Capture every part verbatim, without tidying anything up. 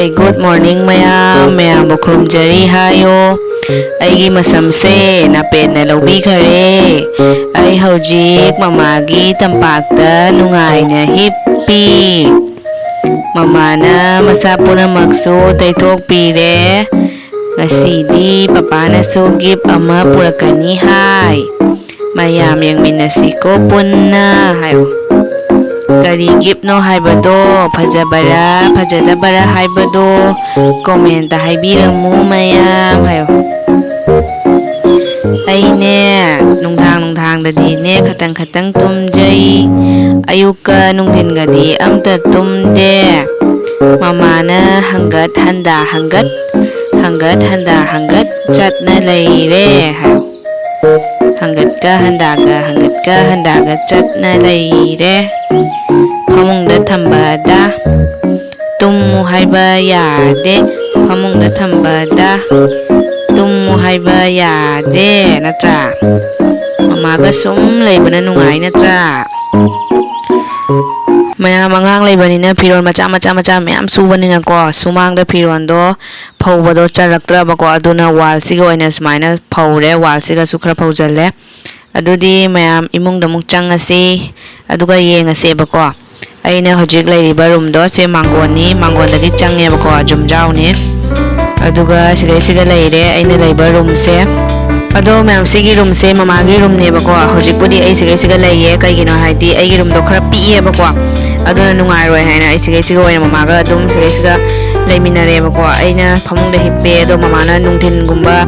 Good morning ꯃꯌꯥꯝ, ꯃꯌꯥꯝꯕꯨ ꯈꯨꯔꯨꯝꯖꯔꯤ ꯍꯥꯏꯌꯣ꯫ ꯑꯩꯒꯤ ꯃꯁꯝꯁꯦ ꯅꯥꯄꯦꯠꯅ ꯂꯧꯕꯤꯈꯔꯦ꯫ ꯑꯩ ꯍꯧꯖꯤꯛ ꯃꯃꯥꯒꯤ ꯇꯝꯄꯥꯛꯇ ꯅꯨꯡꯉꯥꯏꯅ ꯍꯤꯞꯄꯤ꯫ ꯃꯃꯥꯅ ꯃꯁꯥ ꯄꯨꯝꯅꯃꯛꯁꯨ ꯇꯩꯊꯣꯛꯄꯤꯔꯦ꯫ ꯉꯁꯤꯗꯤ ꯄꯄꯥꯅꯁꯨ gift ꯑꯃ ꯄꯨꯔꯛꯀꯅꯤ ꯍꯥꯏ꯫ ꯃꯌꯥꯝ ꯌꯦꯡꯃꯤꯟꯅꯁꯤꯀꯣ ꯄꯨꯟꯅ ꯍꯥꯏꯌꯣ꯫ ꯀꯔꯤ giftꯅꯣ ꯍꯥꯏꯕꯗꯣ, ꯐꯖꯕꯔꯥ ꯐꯖꯗꯕꯔꯥ ꯍꯥꯏꯕꯗꯣ commentꯇ ꯍꯥꯏꯕꯤꯔꯝꯃꯨ ꯃꯌꯥꯝ ꯍꯥꯏꯌꯣ꯫ ꯑꯩꯅꯦ ꯅꯨꯡꯗꯥꯡ ꯅꯨꯡꯗꯥꯡꯗꯗꯤꯅꯦ ꯈꯇꯪ ꯈꯇꯪ ꯇꯨꯝꯖꯩ꯫ ꯑꯌꯨꯛꯀ ꯅꯨꯡꯊꯤꯟꯒꯗꯤ ꯑꯝꯇ ꯇꯨꯝꯗꯦ꯫ ꯃꯃꯥꯅ ꯍꯪꯒꯠ ꯍꯟꯗꯥ ꯍꯪꯒꯠ, ꯍꯪꯒꯠ ꯍꯟꯗꯥ ꯍꯪꯒꯠ ꯆꯠꯅ ꯂꯩꯔꯦ ꯍꯥꯏꯌꯣ꯫ ꯍꯪꯒꯠꯀ ꯍꯟꯗꯥꯒ, ꯍꯪꯒꯠꯀ ꯍꯟꯗꯥꯒ ꯆꯠꯅ ꯂꯩꯔꯦ꯫ ꯐꯃꯨꯡꯗ ꯊꯝꯕꯗ ꯇꯨꯝꯃꯨ ꯍꯥꯏꯕ ꯌꯥꯗꯦ꯫ ꯐꯃꯨꯡꯗ ꯊꯝꯕꯗ ꯇꯨꯝꯃꯨ ꯍꯥꯏꯕ ꯌꯥꯗꯦ, ꯅꯠꯇ꯭ꯔꯥ? ꯃꯃꯥꯒ ꯁꯨꯝ ꯂꯩꯕꯅ ꯅꯨꯡꯉꯥꯏ, ꯅꯠꯇ꯭ꯔꯥ? ꯃꯌꯥꯝ ꯑꯉꯥꯡ ꯂꯩꯕꯅꯤꯅ ꯐꯤꯔꯣꯜ ꯃꯆꯥ ꯃꯆꯥ ꯃꯆꯥ ꯃꯌꯥꯝ ꯁꯨꯕꯅꯤꯅꯀꯣ, ꯁꯨꯃꯥꯡꯗ ꯐꯤꯔꯣꯜꯗꯣ ꯐꯧꯕꯗꯣ ꯆꯜꯂꯛꯇ꯭ꯔꯕꯀꯣ, ꯑꯗꯨꯅ wallꯁꯤꯒ ꯑꯣꯏꯅ ꯁꯨꯃꯥꯏꯅ ꯐꯧꯔꯦ꯫ Wallꯁꯤꯒꯁꯨ ꯈꯔ ꯐꯧꯖꯜꯂꯦ꯫ ꯑꯗꯨꯗꯤ ꯃꯌꯥꯝ ꯏꯃꯨꯡꯗ ꯑꯃꯨꯛ ꯆꯪꯉꯁꯤ, ꯑꯗꯨꯒ ꯌꯦꯡꯉꯁꯦꯕꯀꯣ꯫ ꯑꯩꯅ ꯍꯧꯖꯤꯛ ꯂꯩꯔꯤꯕ roomꯗꯣ ꯁꯦ ꯃꯥꯡꯒꯣꯟꯅꯤ, ꯃꯥꯡꯒꯣꯟꯗꯒꯤ ꯆꯪꯉꯦꯕꯀꯣ, ꯖꯨꯝꯖꯥꯎꯅꯤ꯫ ꯑꯗꯨꯒ ꯁꯤꯗꯩꯁꯤꯗ ꯂꯩꯔꯦ ꯑꯩꯅ ꯂꯩꯕ roomꯁꯦ꯫ ꯑꯗꯣ ꯃꯌꯥꯝ, ꯁꯤꯒꯤ roomꯁꯦ ꯃꯃꯥꯒꯤ roomꯅꯦꯕꯀꯣ꯫ ꯍꯧꯖꯤꯛꯄꯨꯗꯤ ꯑꯩ ꯁꯤꯗꯩꯁꯤꯗ ꯂꯩꯌꯦ, ꯀꯩꯒꯤꯅꯣ ꯍꯥꯏꯗꯤ ꯑꯩꯒꯤ roomꯗꯣ ꯈꯔ ꯄꯤꯛꯑꯦꯕꯀꯣ, ꯑꯗꯨꯅ ꯅꯨꯡꯉꯥꯏꯔꯣꯏ ꯍꯥꯏꯅ ꯑꯩ ꯁꯤꯗꯩꯁꯤꯒ ꯑꯣꯏꯅ ꯃꯃꯥꯒ ꯑꯗꯨꯝ ꯁꯤꯗꯩꯁꯤꯒ ꯂꯩꯃꯤꯟꯅꯔꯦꯕꯀꯣ꯫ ꯑꯩꯅ ꯐꯃꯨꯡꯗ ꯍꯤꯞꯄꯦ, ꯑꯗꯣ ꯃꯃꯥꯅ ꯅꯨꯡꯊꯤꯟꯒꯨꯝꯕ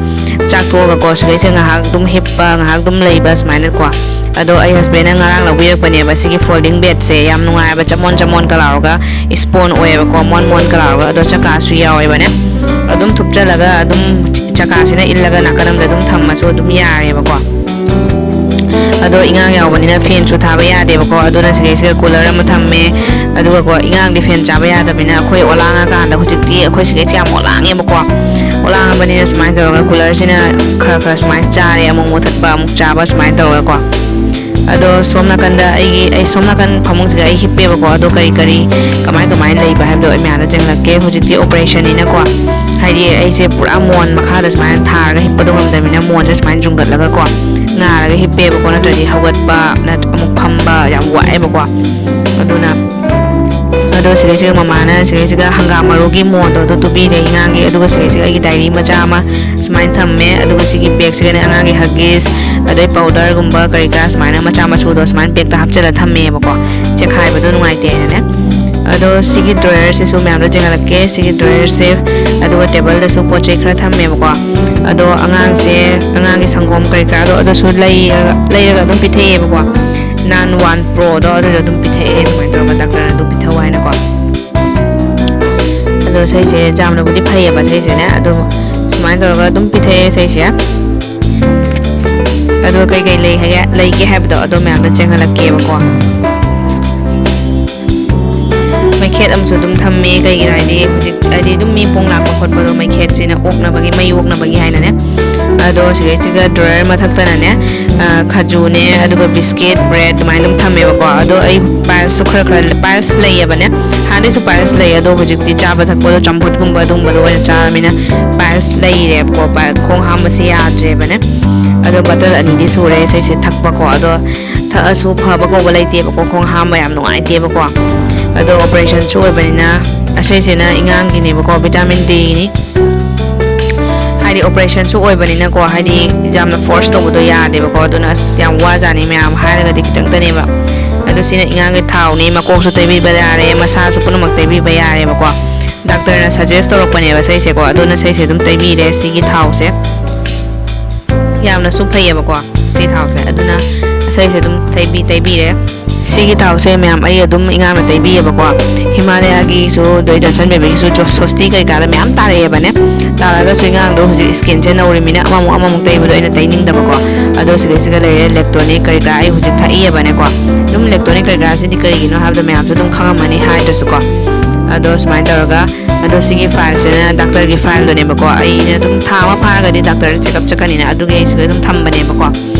ꯆꯥꯛ ꯇꯣꯛꯑꯒꯀꯣ, ꯁꯤꯗꯩꯁꯤꯗ ꯉꯥꯏꯍꯥꯛ ꯑꯗꯨꯝ ꯍꯤꯞꯄ, ꯉꯥꯏꯍꯥꯛ ꯑꯗꯨꯝ ꯂꯩꯕ ꯁꯨꯃꯥꯏꯅꯀꯣ꯫ ꯑꯗꯣ ꯑꯩ husbandꯅ ꯉꯔꯥꯡ ꯂꯧꯕꯤꯔꯛꯄꯅꯦꯕ ꯁꯤꯒꯤ folding bedꯁꯦ, ꯌꯥꯝ ꯅꯨꯡꯉꯥꯏꯕ, ꯆꯃꯣꯟ ꯆꯃꯣꯟꯒ ꯂꯥꯎꯔꯒ, sponge ꯑꯣꯏꯌꯦꯕꯀꯣ, ꯃꯣꯟ ꯃꯣꯟꯒ ꯂꯥꯎꯔꯒ꯫ ꯑꯗꯣ ꯆꯀꯥꯁꯨ ꯌꯥꯎꯋꯦꯕꯅꯦ, ꯑꯗꯨꯝ ꯊꯨꯞꯆꯜꯂꯒ ꯑꯗꯨꯝ ꯆꯀꯥꯁꯤꯅ ꯏꯜꯂꯒ ꯅꯥꯀꯟ ꯑꯃꯗ ꯑꯗꯨꯝ ꯊꯝꯃꯁꯨ ꯑꯗꯨꯝ ꯌꯥꯔꯦꯕꯀꯣ꯫ ꯑꯗꯣ ꯏꯉꯥꯡ ꯌꯥꯎꯕꯅꯤꯅ fanꯁꯨ ꯊꯥꯕ ꯌꯥꯗꯦꯕꯀꯣ, ꯑꯗꯨꯅ ꯁꯤꯗꯩꯁꯤꯗ cooler ꯑꯃ ꯊꯝꯃꯦ꯫ ꯑꯗꯨꯒꯀꯣ, ꯏꯉꯥꯡꯗꯤ fan ꯆꯥꯕ ꯌꯥꯗꯕꯅꯤꯅ ꯑꯩꯈꯣꯏ ꯑꯣꯂꯥꯡꯉꯀꯥꯟꯗ, ꯍꯧꯖꯤꯛꯇꯤ ꯑꯩꯈꯣꯏ ꯁꯤꯗꯩꯁꯤ ꯌꯥꯝ ꯑꯣꯂꯥꯡꯉꯦꯕꯀꯣ꯫ ꯑꯣꯂꯥꯡꯉꯕꯅꯤꯅ ꯁꯨꯃꯥꯏꯅ ꯇꯧꯔꯒ coolerꯁꯤꯅ ꯈꯔ ꯈꯔ ꯁꯨꯃꯥꯏꯅ ꯆꯥꯔꯦ, ꯑꯃꯨꯛ ꯃꯨꯊꯠꯄ, ꯑꯃꯨꯛ ꯆꯥꯕ, ꯁꯨꯃꯥꯏꯅ ꯇꯧꯔꯒꯀꯣ꯫ ꯑꯗꯣ ꯁꯣꯝ ꯅꯥꯀꯟꯗ ꯑꯩꯒꯤ, ꯑꯩ ꯁꯣꯝ ꯅꯥꯀꯟ ꯐꯃꯨꯡꯁꯤꯗ ꯑꯩ ꯍꯤꯞꯄꯦꯕꯀꯣ꯫ ꯑꯗꯣ ꯀꯔꯤ ꯀꯔꯤ, ꯀꯃꯥꯏ ꯀꯃꯥꯏꯅ ꯂꯩꯕ ꯍꯥꯏꯕꯗꯣ ꯑꯩ ꯃꯌꯥꯝꯗ ꯆꯦꯡꯂꯛꯀꯦ꯫ ꯍꯧꯖꯤꯛꯇꯤ operation ꯅꯤꯅꯀꯣ, ꯍꯥꯏꯗꯤ ꯑꯩꯁꯦ ꯄꯨꯔꯥ ꯃꯣꯟ ꯃꯈꯥꯗ ꯁꯨꯃꯥꯏꯅ ꯊꯥꯔꯒ ꯍꯤꯞꯄꯗꯣ ꯉꯝꯗꯕꯅꯤꯅ, ꯃꯣꯟꯁꯦ ꯁꯨꯃꯥꯏꯅ ꯆꯨꯝꯒꯠꯂꯒꯀꯣ ꯉꯥꯔꯒ ꯍꯤꯞꯄꯦꯕꯀꯣ꯫ ꯅꯠꯇ꯭ꯔꯗꯤ ꯍꯧꯒꯠꯄ, ꯅꯠ-, ꯑꯃꯨꯛ ꯐꯝꯕ ꯌꯥꯝ ꯋꯥꯏꯑꯦꯕꯀꯣ꯫ ꯑꯗꯨꯅ, ꯑꯗꯣ ꯁꯤꯒꯩꯁꯤꯒ ꯃꯃꯥꯅ ꯁꯤꯒꯩꯁꯤꯒ ꯍꯪꯒꯥꯝ ꯃꯔꯨꯒꯤ ꯃꯣꯟꯗꯣ ꯑꯗꯨ ꯇꯨꯕꯤꯔꯦ ꯑꯉꯥꯡꯒꯤ꯫ ꯑꯗꯨꯒ ꯁꯤꯒꯩꯁꯤꯒ ꯑꯩꯒꯤ diary ꯃꯆꯥ ꯑꯃ ꯁꯨꯃꯥꯏꯅ ꯊꯝꯃꯦ꯫ ꯑꯗꯨꯒ ꯁꯤꯒꯤ bagꯁꯤꯒꯅꯦ ꯑꯉꯥꯡꯒꯤ Huggies, ꯑꯗꯩ powderꯒꯨꯝꯕ ꯀꯔꯤ ꯀꯔꯥ ꯁꯨꯃꯥꯏꯅ ꯃꯆꯥ ꯃꯁꯨꯗꯣ ꯁꯨꯃꯥꯏꯅ bagꯇ ꯍꯥꯞꯆꯤꯜꯂ ꯊꯝꯃꯦꯕꯀꯣ, ꯆꯦꯛꯈꯥꯏꯕꯗꯣ ꯅꯨꯡꯉꯥꯏꯇꯦꯅꯅꯦ꯫ ꯑꯗꯣ ꯁꯤꯒꯤ drawerꯁꯤꯁꯨ ꯃꯌꯥꯝꯗꯣ ꯆꯦꯟꯍꯜꯂꯛꯀꯦ꯫ ꯁꯤꯒꯤ drawerꯁꯦ, ꯑꯗꯨꯒ tableꯗꯁꯨ ꯄꯣꯠ ꯆꯩ ꯈꯔ ꯊꯝꯃꯦꯕꯀꯣ꯫ ꯑꯗꯣ ꯑꯉꯥꯡꯁꯦ, ꯑꯉꯥꯡꯒꯤ ꯁꯪꯒꯣꯝ ꯀꯔꯤ ꯀꯔꯥꯗꯣ ꯑꯗꯨꯁꯨ ꯂꯩꯔꯒ, ꯂꯩꯔꯒ ꯑꯗꯨꯝ ꯄꯤꯊꯛꯑꯦꯕꯀꯣ꯫ Nan One Proꯗꯣ ꯑꯗꯨꯗꯣ ꯑꯗꯨꯝ ꯄꯤꯊꯛꯑꯦ, ꯑꯗꯨꯃꯥꯏꯅ ꯇꯧꯔꯒ doctorꯅ ꯑꯗꯨ ꯄꯤꯊꯛꯑꯣ ꯍꯥꯏꯅꯀꯣ꯫ ꯑꯗꯣ ꯁꯩꯁꯦ ꯌꯥꯝꯅꯕꯨꯗꯤ ꯐꯩꯌꯦꯕ ꯁꯩꯁꯦꯅꯦ꯫ ꯑꯗꯣ ꯁꯨꯃꯥꯏꯅ ꯇꯧꯔꯒ ꯑꯗꯨꯝ ꯄꯤꯊꯛꯑꯦ ꯁꯩꯁꯦ꯫ ꯑꯗꯣ ꯀꯩꯀꯩ ꯂꯩ ꯍꯥꯏꯒꯦ, ꯂꯩꯒꯦ ꯍꯥꯏꯕꯗꯣ ꯑꯗꯣ ꯃꯌꯥꯝꯗꯣ ꯆꯦꯟꯍꯜꯂꯛꯀꯦꯕꯀꯣ꯫ ꯃꯩꯈꯦꯠ ꯑꯃꯁꯨ ꯑꯗꯨꯝ ꯊꯝꯃꯦ꯫ ꯀꯩꯒꯤꯅꯣ ꯍꯥꯏꯗꯤ ꯍꯧꯖꯤꯛ ꯍꯥꯏꯗꯤ ꯑꯗꯨꯝ ꯃꯤ ꯄꯣꯡ ꯂꯥꯛꯄ ꯈꯣꯠꯄꯗꯣ ꯃꯩꯈꯦꯠꯁꯤꯅ ꯑꯣꯛꯅꯕꯒꯤ, ꯃꯩ ꯑꯣꯛꯅꯕꯒꯤ ꯍꯥꯏꯅꯅꯦ꯫ ꯑꯗꯣ ꯁꯤꯗꯩꯁꯤꯒ drawer ꯃꯊꯛꯇꯅꯅꯦ, ꯑ, ꯈꯖꯨꯅꯦ, ꯑꯗꯨꯒ biscuit, bread ꯑꯗꯨꯃꯥꯏꯅ ꯑꯗꯨꯝ ꯊꯝꯃꯦꯕꯀꯣ꯫ ꯑꯗꯣ ꯑꯩ piles ꯁꯨ ꯈꯔ ꯈꯔ, piles ꯂꯩꯌꯦꯕꯅꯦ꯫ ꯍꯥꯟꯅꯗꯩꯁꯨ piles ꯂꯩ, ꯑꯗꯣ ꯍꯧꯖꯤꯛꯇꯤ ꯆꯥꯕ ꯊꯛꯄꯗꯣ ꯆꯝꯐꯨꯠꯀꯨꯝꯕ ꯑꯗꯨꯒꯨꯝꯕꯗꯣ ꯑꯣꯏꯅ ꯆꯥꯔꯕꯅꯤꯅ piles ꯂꯩꯔꯦꯕꯀꯣ꯫ ꯄꯥꯏ-, ꯈꯣꯡ ꯍꯥꯝꯕꯁꯦ ꯌꯥꯗ꯭ꯔꯦꯕꯅꯦ꯫ ꯑꯗꯣ bottle ꯑꯅꯤꯗꯤ ꯁꯨꯔꯦ ꯏꯁꯩꯁꯦ ꯊꯛꯄꯀꯣ꯫ ꯑꯗꯣ ꯊꯛꯑꯁꯨ ꯐꯕ ꯀꯧꯕ ꯂꯩꯇꯦꯕꯀꯣ, ꯈꯣꯡ ꯍꯥꯝꯕ ꯌꯥꯝ ꯅꯨꯡꯉꯥꯏꯇꯦꯕꯀꯣ꯫ ꯑꯗꯣ operation ꯁꯨ ꯑꯣꯏꯕꯅꯤꯅ, ꯏꯁꯩꯁꯤꯅ ꯏꯉꯥꯡꯒꯤꯅꯦꯕꯀꯣ, vitamin D ꯅꯤ꯫ ꯍꯥꯏꯗꯤ operation ꯁꯨ ꯑꯣꯏꯕꯅꯤꯅꯀꯣ, ꯍꯥꯏꯗꯤ ꯌꯥꯝꯅ force ꯇꯧꯕꯗꯣ ꯌꯥꯗꯦꯕꯀꯣ꯫ ꯑꯗꯨꯅ ꯑꯁ ꯌꯥꯝ ꯋꯥꯖꯥꯅꯤ ꯃꯌꯥꯝ ꯍꯥꯏꯔꯒꯗꯤ ꯈꯤꯇꯪꯇꯅꯦꯕ꯫ ꯑꯗꯨ ꯁꯤꯅ ꯏꯉꯥꯡꯒꯤ ꯊꯥꯎꯅꯤ, ꯃꯀꯣꯛꯁꯨ ꯇꯩꯕꯤꯕ ꯌꯥꯔꯦ, ꯃꯁꯥꯁꯨ ꯄꯨꯝꯅꯃꯛ ꯇꯩꯕꯤꯕ ꯌꯥꯔꯦꯕꯀꯣ꯫ Doctor ꯅ suggest ꯇꯧꯔꯛꯄꯅꯦꯕ ꯏꯁꯩꯁꯦꯀꯣ꯫ ꯑꯗꯨꯅ ꯏꯁꯩꯁꯦ ꯑꯗꯨꯝ ꯇꯩꯕꯤꯔꯦ ꯁꯤꯒꯤ ꯊꯥꯎꯁꯦ꯫ ꯌꯥꯝꯅꯁꯨ ꯐꯩꯌꯦꯕꯀꯣ ꯁꯤ ꯊꯥꯎꯁꯦ꯫ ꯑꯗꯨꯅ ꯏꯁꯩꯁꯦ ꯑꯗꯨꯝ ꯇꯩꯕꯤ-, ꯇꯩꯕꯤꯔꯦ꯫ ꯁꯤꯒꯤ ꯊꯥꯎꯁꯦ ꯃꯌꯥꯝ ꯑꯩ ꯑꯗꯨꯝ ꯏꯉꯥꯡꯅ ꯇꯩꯕꯤꯌꯦꯕꯀꯣ꯫ Himalaya ꯒꯤꯁꯨ, ꯑꯗꯩ Johnson Baby ꯒꯤꯁꯨ, ꯖꯣ-, ꯁꯣꯁꯇꯤ ꯀꯩꯀꯥꯗ ꯃꯌꯥꯝ ꯇꯥꯔꯛꯑꯦꯕꯅꯦ꯫ ꯇꯥꯔꯛꯑꯒꯁꯨ ꯏꯉꯥꯡꯗꯣ ꯍꯧꯖꯤꯛ skin ꯁꯦ ꯅꯧꯔꯤꯃꯤꯅ ꯑꯃꯃꯨꯛ ꯑꯃꯃꯨꯛ ꯇꯩꯕꯗꯣ ꯑꯩꯅ ꯇꯩꯅꯤꯡꯗꯕꯀꯣ꯫ ꯑꯗꯣ ꯁꯤꯗꯩꯁꯤꯒ ꯂꯩꯔꯦ Lactonic ꯀꯔꯤ ꯀꯔꯥ ꯑꯩ ꯍꯧꯖꯤꯛ ꯊꯛꯏꯌꯦꯕꯅꯦꯀꯣ꯫ ꯑꯗꯨꯝ Lactonic ꯀꯔꯤ ꯀꯔꯥꯁꯤꯗꯤ ꯀꯔꯤꯒꯤꯅꯣ ꯍꯥꯏꯕꯗꯣ ꯃꯌꯥꯝꯁꯨ ꯑꯗꯨꯝ ꯈꯪꯉꯝꯃꯅꯤ ꯍꯥꯏꯗ꯭ꯔꯁꯨꯀꯣ꯫ ꯑꯗꯣ ꯁꯨꯃꯥꯏꯅ ꯇꯧꯔꯒ ꯑꯗꯣ ꯁꯤꯒꯤ ꯐꯥꯏꯜꯁꯤꯅ ꯗꯥꯛꯇꯔꯒꯤ ꯐꯥꯏꯜꯗꯨꯅꯦꯕꯀꯣ꯫ ꯑꯩꯅ ꯑꯗꯨꯝ ꯊꯥ ꯑꯃ ꯐꯥꯔꯒꯗꯤ ꯗꯥꯛꯇꯔ ꯆꯦꯛꯑꯞ ꯆꯠꯀꯅꯤꯅ, ꯑꯗꯨꯒꯤ ꯑꯩꯁꯤꯗ ꯑꯗꯨꯝ ꯊꯝꯕꯅꯦꯕꯀꯣ꯫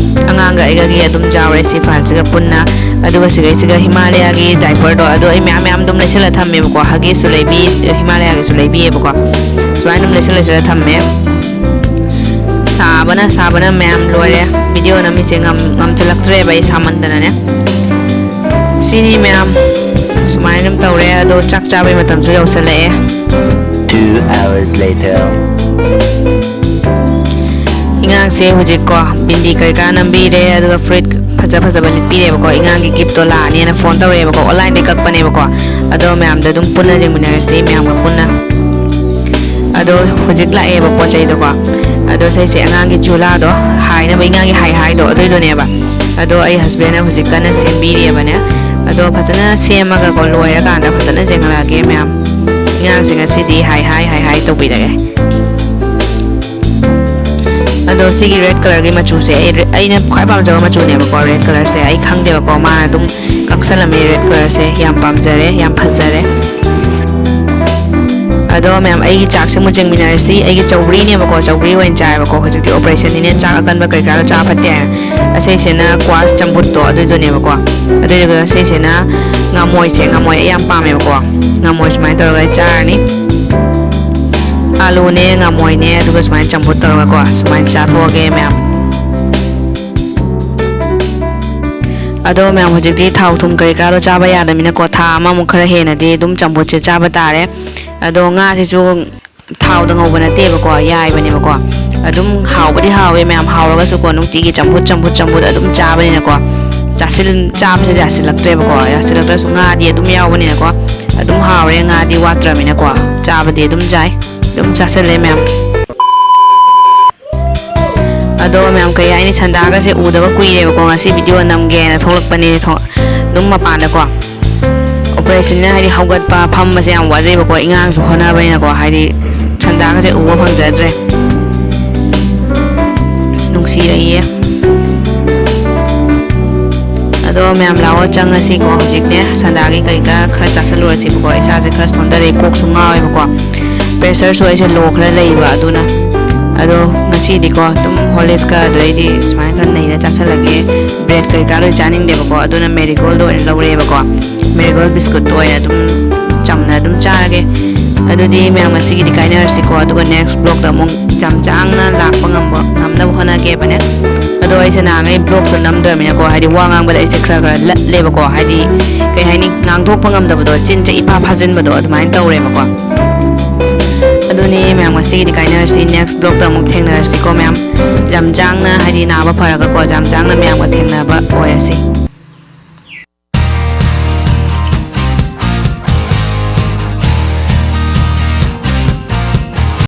ꯑꯉꯥꯡꯒ ꯑꯩꯒꯒꯤ ꯑꯗꯨꯝ ꯌꯥꯎꯔꯦ ꯁꯤ ꯐꯥꯏꯜꯁꯤꯒ ꯄꯨꯟꯅ꯫ ꯑꯗꯨꯒ ꯁꯤꯒꯩꯁꯤꯒ ꯍꯤꯃꯥꯂꯌꯥꯒꯤ ꯗꯥꯏꯄꯔꯗꯣ, ꯑꯗꯣ ꯑꯩ ꯃꯌꯥꯝ ꯃꯌꯥꯝ ꯑꯗꯨꯝ ꯂꯩꯁꯤꯜꯂ ꯊꯝꯃꯦꯕꯀꯣ꯫ ꯍꯒꯤꯁꯁꯨ ꯂꯩꯕꯤ, ꯍꯤꯃꯥꯂꯌꯥꯒꯤꯁꯨ ꯂꯩꯕꯤꯌꯦꯕꯀꯣ꯫ ꯁꯨꯃꯥꯏꯅ ꯑꯗꯨꯝ ꯂꯩꯁꯤꯜ ꯂꯩꯁꯤꯜꯂ ꯊꯝꯃꯦ꯫ ꯁꯥꯕꯅ ꯁꯥꯕꯅ ꯃꯌꯥꯝ ꯂꯣꯏꯔꯦ꯫ ꯚꯤꯗꯤꯑꯣ ꯅꯝꯃꯤꯁꯦ ꯉꯝ-, ꯉꯝꯁꯤꯜꯂꯛꯇ꯭ꯔꯦꯕ ꯑꯩ ꯁꯥꯃꯟꯗꯅꯅꯦ꯫ ꯁꯤꯅꯤ ꯃꯌꯥꯝ꯫ ꯁꯨꯃꯥꯏꯅ ꯑꯗꯨꯝ ꯇꯧꯔꯦ꯫ ꯑꯗꯣ ꯆꯥꯛ ꯆꯥꯕꯩ ꯃꯇꯝꯁꯨ ꯌꯧꯁꯜꯂꯛꯑꯦ꯫ Two hours later. ꯏꯉꯥꯡꯁꯦ ꯍꯧꯖꯤꯛꯀꯣ ꯕꯤꯟꯗꯤ ꯀꯔꯤ ꯀꯔꯥ ꯅꯝꯕꯤꯔꯦ, ꯑꯗꯨꯒ ꯐꯨꯔꯤꯠ ꯐꯖ ꯐꯖꯕ ꯂꯤꯠꯄꯤꯔꯦꯕꯀꯣ꯫ ꯏꯉꯥꯡꯒꯤ ꯒꯤꯐꯇꯣ ꯂꯥꯛꯑꯅꯤꯅ ꯐꯣꯟ ꯇꯧꯔꯛꯑꯦꯕꯀꯣ, ꯑꯣꯟꯂꯥꯏꯟꯗꯩ ꯀꯛꯄꯅꯦꯕꯀꯣ꯫ ꯑꯗꯣ ꯃꯌꯥꯝꯗ ꯑꯗꯨꯝ ꯄꯨꯟꯅ ꯌꯦꯡꯃꯤꯟꯅꯔꯁꯤ, ꯃꯌꯥꯝꯒ ꯄꯨꯟꯅ꯫ ꯑꯗꯣ ꯍꯧꯖꯤꯛ ꯂꯥꯛꯑꯦꯕ ꯄꯣꯠ ꯆꯩꯗꯣꯀꯣ꯫ ꯑꯗꯣ ꯁꯤꯁꯦ ꯑꯉꯥꯡꯒꯤ ꯆꯨꯂꯥꯗꯣ ꯍꯥꯏꯅꯕ, ꯏꯉꯥꯡꯒꯤ ꯍꯥꯏ ꯍꯥꯏꯗꯣ ꯑꯗꯨꯏꯗꯨꯅꯦꯕ꯫ ꯑꯗꯣ ꯑꯩ ꯍꯁꯕꯦꯟꯅ ꯍꯧꯖꯤꯛ ꯀꯟꯅ ꯁꯦꯝꯕꯤꯔꯤꯑꯕꯅꯦ꯫ ꯑꯗꯣ ꯐꯖꯅ ꯁꯦꯝꯃꯒꯀꯣ ꯂꯣꯏꯔꯀꯥꯟꯗ ꯐꯖꯅ ꯌꯦꯡꯍꯜꯂꯛꯑꯒꯦ ꯃꯌꯥꯝ꯫ ꯏꯉꯥꯡꯁꯦ ꯉꯁꯤꯗꯤ ꯍꯥꯏ ꯍꯥꯏ ꯍꯥꯏ ꯍꯥꯏ ꯇꯧꯕꯤꯔꯒꯦ꯫ ꯑꯗꯣ ꯁꯤꯒꯤ ꯔꯦꯗ ꯀꯂꯔꯒꯤ ꯃꯆꯨꯁꯦ ꯑꯩ ꯔꯦ-, ꯑꯩꯅ ꯈ꯭ꯋꯥꯏ ꯄꯥꯝꯖꯕ ꯃꯆꯨꯅꯦꯕꯀꯣ ꯔꯦꯗ ꯀꯂꯔꯁꯦ꯫ ꯑꯩ ꯈꯪꯗꯦꯕꯀꯣ, ꯃꯥꯅ ꯑꯗꯨꯝ ꯀꯛꯁꯜꯂꯝꯃꯦ ꯔꯦꯗ ꯀꯂꯔꯁꯦ꯫ ꯌꯥꯝ ꯄꯥꯝꯖꯔꯦ, ꯌꯥꯝ ꯐꯖꯔꯦ꯫ ꯑꯗꯣ ꯃꯌꯥꯝ, ꯑꯩꯒꯤ ꯆꯥꯛꯁꯦ ꯑꯃꯨꯛ ꯌꯦꯡꯃꯤꯟꯅꯔꯁꯤ꯫ ꯑꯩꯒꯤ ꯆꯧꯒ꯭ꯔꯤꯅꯦꯕꯀꯣ, ꯆꯧꯒ꯭ꯔꯤ ꯑꯣꯏꯅ ꯆꯥꯏꯕꯀꯣ꯫ ꯍꯧꯖꯤꯛꯇꯤ ꯑꯣꯄꯔꯦꯁꯟꯅꯤꯅ ꯆꯥꯛ ꯑꯀꯟꯕ ꯀꯩꯀꯥꯗꯣ ꯆꯥ ꯐꯠꯇꯦ ꯍꯥꯏꯅ꯫ ꯑꯁꯤꯁꯤꯅ ꯀ꯭ꯋꯥꯁ ꯆꯝꯐꯨꯠꯇꯣ ꯑꯗꯨꯏꯗꯨꯅꯦꯕꯀꯣ꯫ ꯑꯗꯨꯏꯗꯨꯒ ꯁꯤꯁꯤꯅ ꯉꯥꯃꯣꯏꯁꯦ, ꯉꯥꯃꯣꯏ ꯑꯩ ꯌꯥꯝ ꯄꯥꯝꯃꯦꯕꯀꯣ꯫ ꯉꯥꯃꯣꯏ ꯁꯨꯃꯥꯏꯅ ꯇꯧꯔꯒ ꯑꯩ ꯆꯥꯔꯅꯤ꯫ ꯑꯥꯂꯨꯅꯦ, ꯉꯥꯃꯣꯏꯅꯦ, ꯑꯗꯨꯒ ꯁꯨꯃꯥꯏꯅ ꯆꯝꯐꯨꯠ ꯇꯧꯔꯒꯀꯣ ꯁꯨꯃꯥꯏꯅ ꯆꯥꯊꯣꯛꯑꯒꯦ ꯃꯌꯥꯝ꯫ ꯑꯗꯣ ꯃꯌꯥꯝ, ꯍꯧꯖꯤꯛꯇꯤ ꯊꯥꯎ ꯊꯨꯝ ꯀꯔꯤ ꯀꯔꯥꯗꯣ ꯆꯥꯕ ꯌꯥꯗꯕꯅꯤꯅꯀꯣ, ꯊꯥ ꯑꯃꯃꯨꯛ ꯈꯔ ꯍꯦꯟꯅꯗꯤ ꯑꯗꯨꯝ ꯆꯝꯐꯨꯠꯁꯦ ꯆꯥꯕ ꯇꯥꯔꯦ꯫ ꯑꯗꯣ ꯉꯥꯁꯤꯁꯨ ꯊꯥꯎꯗ ꯉꯧꯕ ꯅꯠꯇꯦꯕꯀꯣ, ꯌꯥꯏꯕꯅꯦꯕꯀꯣ꯫ ꯑꯗꯨꯝ ꯍꯥꯎꯕꯗꯤ ꯍꯥꯎꯋꯦ ꯃꯌꯥꯝ, ꯍꯥꯎꯔꯒꯁꯨꯀꯣ ꯅꯨꯡꯇꯤꯒꯤ ꯆꯝꯐꯨꯠ, ꯆꯝꯐꯨꯠ, ꯆꯝꯐꯨꯠ ꯑꯗꯨꯝ ꯆꯥꯕꯅꯤꯅꯀꯣ꯫ ꯆꯥꯁꯤꯜ-, ꯆꯥꯕꯁꯦ ꯌꯥꯁꯤꯜꯂꯛꯇ꯭ꯔꯦꯕꯀꯣ꯫ ꯌꯥꯁꯤꯜꯂꯛꯇ꯭ꯔꯁꯨ ꯉꯥꯗꯤ ꯑꯗꯨꯝ ꯌꯥꯎꯕꯅꯤꯅꯀꯣ꯫ ꯑꯗꯨꯝ ꯍꯥꯎꯔꯦ, ꯉꯥꯗꯤ ꯋꯥꯠꯇ꯭ꯔꯃꯤꯅꯀꯣ꯫ ꯆꯥꯕꯗꯤ ꯑꯗꯨꯝ ꯆꯥꯏ꯫ ꯑꯗꯨꯝ ꯆꯥꯁꯤꯜꯂꯦ ꯃꯌꯥꯝ꯫ ꯑꯗꯣ ꯃꯌꯥꯝ, ꯀꯩ ꯍꯥꯏꯅꯤ, ꯁꯟꯗꯥꯒꯁꯦ ꯎꯗꯕ ꯀꯨꯏꯔꯦꯕꯀꯣ꯫ ꯉꯁꯤ ꯚꯤꯗꯤꯑꯣ ꯅꯝꯒꯦꯅ ꯊꯣꯛꯂꯛꯄꯅꯦ꯫ ꯊꯣ-, ꯑꯗꯨꯝ ꯃꯄꯥꯟꯗꯀꯣ꯫ ꯑꯣꯄꯔꯦꯁꯟꯅ ꯍꯥꯏꯗꯤ ꯍꯧꯒꯠꯄ ꯐꯝꯕꯁꯦ ꯌꯥꯝ ꯋꯥꯖꯩꯕꯀꯣ, ꯏꯉꯥꯡꯁꯨ ꯍꯣꯠꯅꯕꯅꯤꯅꯀꯣ꯫ ꯍꯥꯏꯗꯤ ꯁꯟꯗꯥꯒꯁꯦ ꯎꯕ ꯐꯪꯖꯗ꯭ꯔꯦ꯫ ꯅꯨꯡꯁꯤꯔꯛꯏꯌꯦ꯫ ꯑꯗꯣ ꯃꯌꯥꯝ ꯂꯥꯛꯑꯣ, ꯆꯪꯉꯁꯤꯀꯣ꯫ ꯍꯧꯖꯤꯛꯅꯦ ꯁꯟꯗꯥꯒꯤ ꯀꯔꯤ ꯀꯔꯥ ꯈꯔ ꯆꯥꯁꯜꯂꯨꯔꯁꯤꯕꯀꯣ꯫ ꯏꯁꯥꯁꯦ ꯈꯔ ꯁꯣꯟꯊꯔꯦ, ꯀꯣꯛꯁꯨ ꯉꯥꯎꯋꯦꯕꯀꯣ꯫ ꯄ꯭ꯔꯦꯁꯔꯁꯨ ꯑꯩꯁꯦ ꯂꯣ ꯈꯔ ꯂꯩꯕ ꯑꯗꯨꯅ꯫ ꯑꯗꯣ ꯉꯁꯤꯗꯤꯀꯣ ꯑꯗꯨꯝ ꯍꯣꯔꯂꯤꯛꯁꯀ ꯑꯗꯨꯗꯩꯗꯤ ꯁꯨꯃꯥꯏꯅ ꯈꯔ ꯅꯩꯅ ꯆꯥꯁꯜꯂꯒꯦ꯫ ꯕ꯭ꯔꯦꯗ ꯀꯔꯤ ꯀꯔꯥ ꯂꯣꯏ ꯆꯥꯅꯤꯡꯗꯦꯕꯀꯣ, ꯑꯗꯨꯅ ꯃꯦꯔꯤꯒꯣꯜꯗ ꯑꯣꯏꯅ ꯂꯧꯔꯛꯑꯦꯕꯀꯣ꯫ ꯃꯦꯔꯤꯒꯣꯜ ꯕꯤꯁꯀꯨꯠꯇꯣ ꯑꯣꯏꯅ ꯑꯗꯨꯝ ꯆꯝꯅ ꯑꯗꯨꯝ ꯆꯥꯔꯒꯦ꯫ ꯑꯗꯨꯗꯤ ꯃꯌꯥꯝ ꯉꯁꯤꯒꯤꯗꯤ ꯀꯥꯏꯅꯔꯁꯤꯀꯣ, ꯑꯗꯨꯒ ꯅꯦꯛꯁ ꯕ꯭ꯂꯣꯛꯇ ꯑꯃꯨꯛ ꯌꯥꯝ ꯆꯥꯡꯅ ꯂꯥꯛꯄ ꯉꯝꯕ ꯉꯝꯅꯕ ꯍꯣꯠꯅꯒꯦꯕꯅꯦ꯫ ꯑꯗꯣ ꯑꯩꯁꯦ ꯅꯍꯥꯟꯉꯩ ꯕ꯭ꯂꯣꯛꯁꯨ ꯅꯝꯗ꯭ꯔꯕꯅꯤꯅꯀꯣ, ꯍꯥꯏꯗꯤ ꯋꯥ ꯉꯥꯡꯕꯗ ꯑꯩꯁꯦ ꯈꯔ ꯈꯔ ꯂꯠꯂꯦꯕꯀꯣ, ꯍꯥꯏꯗꯤ ꯀꯩ ꯍꯥꯏꯅꯤ, ꯉꯥꯡꯊꯣꯛꯄ ꯉꯝꯗꯕꯗꯣ, ꯆꯤꯟꯁꯦ ꯏꯐꯥ ꯐꯥꯖꯤꯟꯕꯗꯣ ꯑꯗꯨꯃꯥꯏꯅ ꯇꯧꯔꯦꯕꯀꯣ꯫ ꯑꯗꯨꯅꯤ ꯃꯌꯥꯝ, ꯉꯁꯤꯒꯤꯗꯤ ꯀꯥꯏꯅꯔꯁꯤ, ꯅꯦꯛꯁ ꯕ꯭ꯂꯣꯛꯇ ꯑꯃꯨꯛ ꯊꯦꯡꯅꯔꯁꯤꯀꯣ ꯃꯌꯥꯝ꯫ ꯌꯥꯝ ꯆꯥꯡꯅ ꯍꯥꯏꯗꯤ ꯅꯥꯕ ꯐꯔꯒꯀꯣ, ꯌꯥꯝ ꯆꯥꯡꯅ ꯃꯌꯥꯝꯒ ꯊꯦꯡꯅꯕ